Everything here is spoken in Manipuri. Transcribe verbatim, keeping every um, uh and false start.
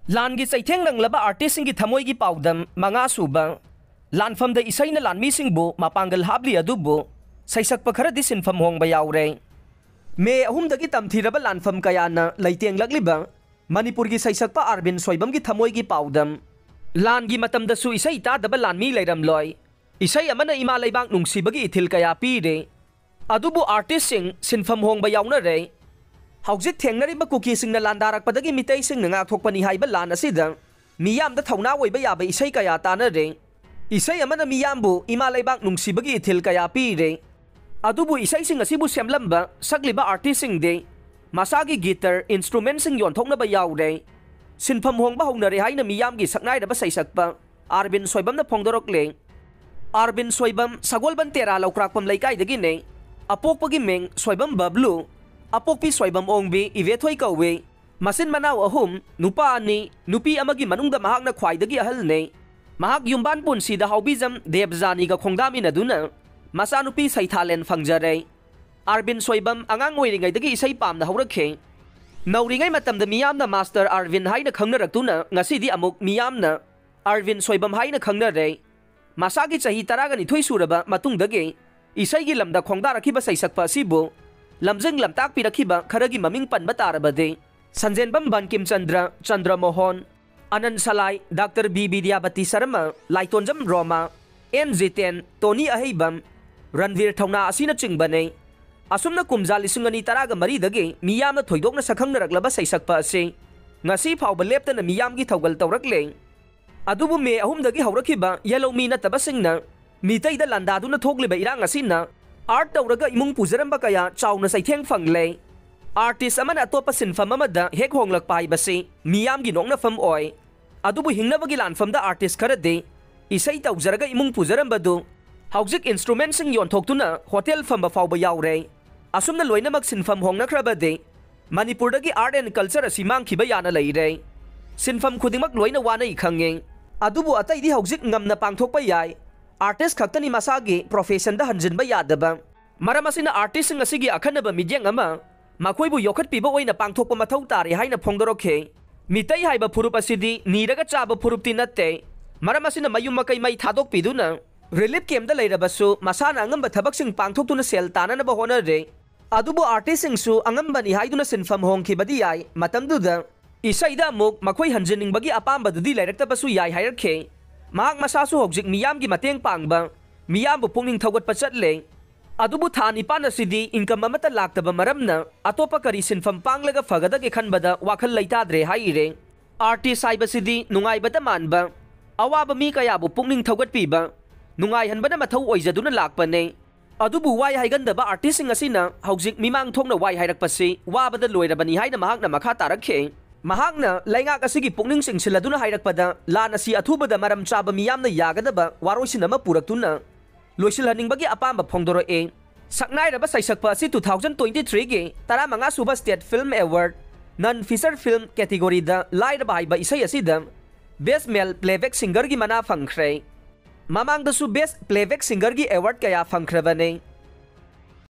ꯂꯥꯟꯒꯤ ꯆꯩꯊꯦꯡ ꯅꯪꯂꯕ ꯑꯥꯔꯇꯤꯁꯁꯤꯡꯒꯤ ꯊꯃꯣꯏꯒꯤ ꯄꯥꯎꯗꯝ꯫ ꯃꯉꯥ ꯁꯨꯕ, ꯂꯥꯟꯐꯝꯗ ꯏꯁꯩꯅ ꯂꯥꯟꯃꯤꯁꯤꯡꯕꯨ ꯃꯄꯥꯡꯒꯜ ꯍꯥꯞꯂꯤ, ꯑꯗꯨꯕꯨ ꯁꯩꯁꯛꯄ ꯈꯔꯗꯤ ꯁꯤꯟꯐꯝ ꯍꯣꯡꯕ ꯌꯥꯎꯔꯦ꯫ ꯃꯦ ꯑꯍꯨꯝꯗꯒꯤ ꯇꯝꯊꯤꯔꯕ ꯂꯥꯟꯐꯝ ꯀꯌꯥꯅ ꯂꯩꯇꯦꯡꯂꯛꯂꯤꯕ ꯃꯅꯤꯄꯨꯔꯒꯤ ꯁꯩꯁꯛꯄ ꯑꯥꯔꯕꯤꯟ ꯁꯣꯏꯕꯝꯒꯤ ꯊꯃꯣꯏꯒꯤ ꯄꯥꯎꯗꯝ꯫ ꯂꯥꯟꯒꯤ ꯃꯇꯝꯗꯁꯨ ꯏꯁꯩ ꯇꯥꯗꯕ ꯂꯥꯟꯃꯤ ꯂꯩꯔꯝꯂꯣꯏ꯫ ꯏꯁꯩ ꯑꯃꯅ ꯏꯃꯥ ꯂꯩꯕꯥꯛ ꯅꯨꯡꯁꯤꯕꯒꯤ ꯏꯊꯤꯜ ꯀꯌꯥ ꯄꯤꯔꯦ꯫ ꯑꯗꯨꯕꯨ ꯑꯥꯔꯇꯤꯁꯁꯤꯡ ꯁꯤꯟꯐꯝ ꯍꯣꯡꯕ ꯌꯥꯎꯅꯔꯦ꯫ ꯍꯧꯖꯤꯛ ꯊꯦꯡꯅꯔꯤꯕ ꯀꯨꯀꯤꯁꯤꯡꯅ ꯂꯥꯟꯗꯥꯔꯛꯄꯗꯒꯤ ꯃꯤꯇꯩꯁꯤꯡꯅ ꯉꯥꯛꯊꯣꯛꯄꯅꯤ ꯍꯥꯏꯕ ꯂꯥꯟ ꯑꯁꯤꯗ ꯃꯤꯌꯥꯝꯗ ꯊꯧꯅꯥ ꯑꯣꯏꯕ ꯌꯥꯕ ꯏꯁꯩ ꯀꯌꯥ ꯇꯥꯅꯔꯦ꯫ ꯏꯁꯩ ꯑꯃꯅ ꯃꯤꯌꯥꯝꯕꯨ ꯏꯃꯥ ꯂꯩꯕꯥꯛ ꯅꯨꯡꯁꯤꯕꯒꯤ ꯏꯊꯤꯜ ꯀꯌꯥ ꯄꯤꯔꯦ꯫ ꯑꯗꯨꯕꯨ ꯏꯁꯩꯁꯤꯡ ꯑꯁꯤꯕꯨ ꯁꯦꯝꯂꯝꯕ, ꯁꯛꯂꯤꯕ ꯑꯥꯔꯇꯤꯁꯁꯤꯡꯗꯤ ꯃꯁꯥꯒꯤ ꯒꯤꯇꯔ, ꯏꯟꯁꯇ꯭ꯔꯨꯃꯦꯟꯁꯤꯡ ꯌꯣꯟꯊꯣꯛꯅꯕ ꯌꯥꯎꯔꯦ꯫ ꯁꯤꯟꯐꯝ ꯍꯣꯡꯕ ꯍꯧꯅꯔꯦ ꯍꯥꯏꯅ ꯃꯤꯌꯥꯝꯒꯤ ꯁꯛꯅꯥꯏꯔꯕ ꯁꯩꯁꯛꯄ ꯑꯥꯔꯕꯤꯟ ꯁꯣꯏꯕꯝꯅ ꯐꯣꯡꯗꯣꯔꯛꯂꯦ꯫ ꯑꯥꯔꯕꯤꯟ ꯁꯣꯏꯕꯝ, ꯁꯒꯣꯜꯕꯟ ꯇꯦꯔꯥ ꯂꯧꯀ꯭ꯔꯥꯛꯄꯝ ꯂꯩꯀꯥꯏꯗꯒꯤꯅꯦ꯫ ꯑꯄꯣꯛꯄꯒꯤ ꯃꯤꯡ ꯁꯣꯏꯕꯝ ꯕꯕ꯭ꯂꯨ, ꯑꯄꯣꯛꯄꯤ ꯁꯣꯏꯕꯝ ꯑꯣꯡꯕꯤ ꯏꯕꯦꯊꯣꯏ ꯀꯧꯏ꯫ ꯃꯆꯤꯟ ꯃꯅꯥꯎ ꯑꯍꯨꯝ, ꯅꯨꯄꯥ ꯑꯅꯤ, ꯅꯨꯄꯤ ꯑꯃꯒꯤ ꯃꯅꯨꯡꯗ ꯃꯍꯥꯛꯅ ꯈ꯭ꯋꯥꯏꯗꯒꯤ ꯑꯍꯜꯅꯦ꯫ ꯃꯍꯥꯛ ꯌꯨꯝꯕꯥꯟ ꯄꯨꯟꯁꯤꯗ ꯍꯥꯎꯕꯤꯖꯝ ꯗꯦꯕꯖꯥꯅꯤꯒ ꯈꯣꯡꯗꯥꯃꯤꯟꯅꯗꯨꯅ ꯃꯆꯥꯅꯨꯄꯤ ꯁꯩꯊꯥꯂꯦꯟ ꯐꯪꯖꯔꯦ꯫ ꯑꯥꯔꯕꯤꯟ ꯁꯣꯏꯕꯝ ꯑꯉꯥꯡ ꯑꯣꯏꯔꯤꯉꯩꯗꯒꯤ ꯏꯁꯩ ꯄꯥꯝꯅ ꯍꯧꯔꯛꯈꯤ꯫ ꯅꯧꯔꯤꯉꯩ ꯃꯇꯝꯗ ꯃꯤꯌꯥꯝꯅ ꯃꯥꯁꯇꯔ ꯑꯥꯔꯕꯤꯟ ꯍꯥꯏꯅ ꯈꯪꯅꯔꯛꯇꯨꯅ ꯉꯁꯤꯗꯤ ꯑꯃꯨꯛ ꯃꯤꯌꯥꯝꯅ ꯑꯥꯔꯕꯤꯟ ꯁꯣꯏꯕꯝ ꯍꯥꯏꯅ ꯈꯪꯅꯔꯦ꯫ ꯃꯁꯥꯒꯤ ꯆꯍꯤ ꯇꯔꯥꯒ ꯅꯤꯊꯣꯏ ꯁꯨꯔꯕ ꯃꯇꯨꯡꯗꯒꯤ ꯏꯁꯩꯒꯤ ꯂꯝꯗ ꯈꯣꯡꯗꯥꯔꯛꯈꯤꯕ ꯁꯩꯁꯛꯄ ꯑꯁꯤꯕꯨ ꯂꯝꯖꯤꯡ ꯂꯝꯇꯥꯛꯄꯤꯔꯛꯈꯤꯕ ꯈꯔꯒꯤ ꯃꯃꯤꯡ ꯄꯟꯕ ꯇꯥꯔꯕꯗꯤ, Sanjenbam Bankim Chandra, Chandra Mohon, Anan Salai, doctor B Bidyabati Sharma, Laitonjam Roma, N Jiten, Tony Aheibam, Ranbir Thouna ꯑꯁꯤꯅꯆꯤꯡꯕꯅꯤ꯫ ꯑꯁꯨꯝꯅ ꯀꯨꯝꯖꯥ ꯂꯤꯁꯤꯡ ꯑꯅꯤ ꯇꯔꯥꯒ ꯃꯔꯤꯗꯒꯤ ꯃꯤꯌꯥꯝꯅ ꯊꯣꯏꯗꯣꯛꯅ ꯁꯛꯈꯪꯅꯔꯛꯂꯕ ꯁꯩꯁꯛꯄ ꯑꯁꯤ ꯉꯁꯤ ꯐꯥꯎꯕ ꯂꯦꯞꯇꯅ ꯃꯤꯌꯥꯝꯒꯤ ꯊꯧꯒꯜ ꯇꯧꯔꯛꯂꯦ꯫ ꯑꯗꯨꯕꯨ ꯃꯦ ꯑꯍꯨꯝꯗꯒꯤ ꯍꯧꯔꯛꯈꯤꯕ ꯌꯦꯜꯍꯧꯃꯤ ꯅꯠꯇꯕꯁꯤꯡꯅ ꯃꯤꯇꯩꯗ ꯂꯥꯟꯗꯥꯗꯨꯅ ꯊꯣꯛꯂꯤꯕ ꯏꯔꯥꯡ ꯑꯁꯤꯅ ꯑꯥꯔꯠ ꯇꯧꯔꯒ ꯏꯃꯨꯡ ꯄꯨꯖꯔꯝꯕ ꯀꯌꯥ ꯆꯥꯎꯅ ꯆꯩꯊꯦꯡ ꯐꯪꯂꯦ꯫ ꯑꯥꯔꯇꯤꯁ ꯑꯃꯅ ꯑꯇꯣꯞꯄ ꯁꯤꯟꯐꯝ ꯑꯃꯗ ꯍꯦꯛ ꯍꯣꯡꯂꯛꯄ ꯍꯥꯏꯕꯁꯤ ꯃꯤꯌꯥꯝꯒꯤ ꯅꯣꯛꯅꯐꯝ ꯑꯣꯏ꯫ ꯑꯗꯨꯕꯨ ꯍꯤꯡꯅꯕꯒꯤ ꯂꯥꯟꯐꯝꯗ ꯑꯥꯔꯇꯤꯁ ꯈꯔꯗꯤ ꯏꯁꯩ ꯇꯧꯖꯔꯒ ꯏꯃꯨꯡ ꯄꯨꯖꯔꯝꯕꯗꯨ ꯍꯧꯖꯤꯛ ꯏꯟꯁꯇ꯭ꯔꯨꯃꯦꯟꯁꯤꯡ ꯌꯣꯟꯊꯣꯛꯇꯨꯅ ꯍꯣꯇꯦꯜ ꯐꯝꯕ ꯐꯥꯎꯕ ꯌꯥꯎꯔꯦ꯫ ꯑꯁꯨꯝꯅ ꯂꯣꯏꯅꯃꯛ ꯁꯤꯟꯐꯝ ꯍꯣꯡꯅꯈ꯭ꯔꯕꯗꯤ ꯃꯅꯤꯄꯨꯔꯗꯒꯤ ꯑꯥꯔꯠ ꯑꯦꯟ ꯀꯜꯆꯔ ꯑꯁꯤ ꯃꯥꯡꯈꯤꯕ ꯌꯥꯅ ꯂꯩꯔꯦ꯫ ꯁꯤꯟꯐꯝ ꯈꯨꯗꯤꯡꯃꯛ ꯂꯣꯏꯅ ꯋꯥꯅꯩ ꯈꯪꯉꯦ꯫ ꯑꯗꯨꯕꯨ ꯑꯇꯩꯗꯤ ꯍꯧꯖꯤꯛ ꯉꯝꯅ ꯄꯥꯡꯊꯣꯛꯄ ꯌꯥꯏ꯫ ꯑꯥꯔꯇꯤꯁ ꯈꯛꯇꯅꯤ ꯃꯁꯥꯒꯤ ꯄ꯭ꯔꯣꯐꯦꯁꯟꯗ ꯍꯟꯖꯤꯟꯕ ꯌꯥꯗꯕ꯫ ꯃꯔꯝ ꯑꯁꯤꯅ ꯑꯥꯔꯇꯤꯁꯁꯤꯡ ꯑꯁꯤꯒꯤ ꯑꯈꯟꯅꯕ ꯃꯤꯠꯌꯦꯡ ꯑꯃ ꯃꯈꯣꯏꯕꯨ ꯌꯣꯛꯈꯠꯄꯤꯕ ꯑꯣꯏꯅ ꯄꯥꯡꯊꯣꯛꯄ ꯃꯊꯧ ꯇꯥꯔꯦ ꯍꯥꯏꯅ ꯐꯣꯡꯗꯣꯔꯛꯈꯤ꯫ ꯃꯤꯇꯩ ꯍꯥꯏꯕ ꯐꯨꯔꯨꯞ ꯑꯁꯤꯗꯤ ꯅꯤꯔꯒ ꯆꯥꯕ ꯐꯨꯔꯨꯞꯇꯤ ꯅꯠꯇꯦ꯫ ꯃꯔꯝ ꯑꯁꯤꯅ ꯃꯌꯨꯝ ꯃꯀꯩ ꯃꯩ ꯊꯥꯗꯣꯛꯄꯤꯗꯨꯅ ꯔꯤꯂꯤꯐ ꯀꯦꯝꯞꯇ ꯂꯩꯔꯕꯁꯨ ꯃꯁꯥꯅ ꯑꯉꯝꯕ ꯊꯕꯛꯁꯤꯡ ꯄꯥꯡꯊꯣꯛꯇꯨꯅ ꯁꯦꯜ ꯇꯥꯅꯅꯕ ꯍꯣꯠꯅꯔꯦ꯫ ꯑꯗꯨꯕꯨ ꯑꯥꯔꯇꯤꯁꯁꯤꯡꯁꯨ ꯑꯉꯝꯕꯅꯤ ꯍꯥꯏꯗꯨꯅ ꯁꯤꯟꯐꯝ ꯍꯣꯡꯈꯤꯕꯗꯤ ꯌꯥꯏ꯫ ꯃꯇꯝꯗꯨꯗ ꯏꯁꯩꯗ ꯑꯃꯨꯛ ꯃꯈꯣꯏ ꯍꯟꯖꯅꯤꯡꯕꯒꯤ ꯑꯄꯥꯝꯕꯗꯨꯗꯤ ꯂꯩꯔꯛꯇꯕꯁꯨ ꯌꯥꯏ ꯍꯥꯏꯔꯛꯈꯤ꯫ ꯃꯍꯥꯛ ꯃꯁꯥꯁꯨ ꯍꯧꯖꯤꯛ ꯃꯤꯌꯥꯝꯒꯤ ꯃꯇꯦꯡ ꯄꯥꯡꯕ, ꯃꯤꯌꯥꯝꯕꯨ ꯄꯨꯛꯅꯤꯡ ꯊꯧꯒꯠꯄ ꯆꯠꯂꯦ꯫ ꯑꯗꯨꯕꯨ ꯊꯥ ꯅꯤꯄꯥꯟ ꯑꯁꯤꯗꯤ ꯏꯟꯀꯝ ꯑꯃꯠꯇ ꯂꯥꯛꯇꯕ ꯃꯔꯝꯅ ꯑꯇꯣꯞꯄ ꯀꯔꯤ ꯁꯤꯟꯐꯝ ꯄꯥꯡꯂꯒ ꯐꯒꯗꯒꯦ ꯈꯟꯕꯗ ꯋꯥꯈꯜ ꯂꯩꯇꯥꯗ꯭ꯔꯦ ꯍꯥꯏꯔꯦ꯫ ꯑꯥꯔꯇꯤꯁ ꯍꯥꯏꯕꯁꯤꯗꯤ ꯅꯨꯡꯉꯥꯏꯕꯇ ꯃꯥꯟꯕ, ꯑꯋꯥꯕ ꯃꯤ ꯀꯌꯥꯕꯨ ꯄꯨꯛꯅꯤꯡ ꯊꯧꯒꯠꯄꯤꯕ, ꯅꯨꯡꯉꯥꯏꯍꯟꯕꯅ ꯃꯊꯧ ꯑꯣꯏꯖꯗꯨꯅ ꯂꯥꯛꯄꯅꯦ꯫ ꯑꯗꯨꯕꯨ ꯋꯥꯏ ꯍꯥꯏꯒꯟꯗꯕ ꯑꯥꯔꯇꯤꯁꯁꯤꯡ ꯑꯁꯤꯅ ꯍꯧꯖꯤꯛ ꯃꯤꯃꯥꯡ ꯊꯣꯛꯅ ꯋꯥꯏ ꯍꯥꯏꯔꯛꯄꯁꯤ ꯋꯥꯕꯗ ꯂꯣꯏꯔꯕꯅꯤ ꯍꯥꯏꯅ ꯃꯍꯥꯛꯅ ꯃꯈꯥ ꯇꯥꯔꯛꯈꯤ꯫ ꯃꯍꯥꯛꯅ ꯂꯩꯉꯥꯛ ꯑꯁꯤꯒꯤ ꯄꯨꯛꯅꯤꯡ ꯆꯤꯡꯁꯤꯜꯂꯗꯨꯅ ꯍꯥꯏꯔꯛꯄꯗ, ꯂꯥꯟ ꯑꯁꯤ ꯑꯊꯨꯕꯗ ꯃꯔꯝ ꯆꯥꯕ ꯃꯤꯌꯥꯝꯅ ꯌꯥꯒꯗꯕ ꯋꯥꯔꯣꯏꯁꯤꯟ ꯑꯃ ꯄꯨꯔꯛꯇꯨꯅ ꯂꯣꯏꯁꯤꯜꯍꯟꯅꯤꯡꯕꯒꯤ ꯑꯄꯥꯝꯕ ꯐꯣꯡꯗꯣꯔꯛꯏ꯫ ꯁꯛꯅꯥꯏꯔꯕ ꯁꯩꯁꯛꯄ ꯑꯁꯤ two thousand twenty three ꯒꯤ ꯇꯔꯥꯃꯉꯥ ꯁꯨꯕ State Film Award Non Feature Film category ꯗ ꯂꯥꯏꯔꯕ ꯍꯥꯏꯕ ꯏꯁꯩ ꯑꯁꯤꯗ Best Male Playback Singer ꯒꯤ ꯃꯅꯥ ꯐꯪꯈ꯭ꯔꯦ꯫ ꯃꯃꯥꯡꯗꯁꯨ Best Playback Singer ꯒꯤ award ꯀꯌꯥ ꯐꯪꯈ꯭ꯔꯕꯅꯤ꯫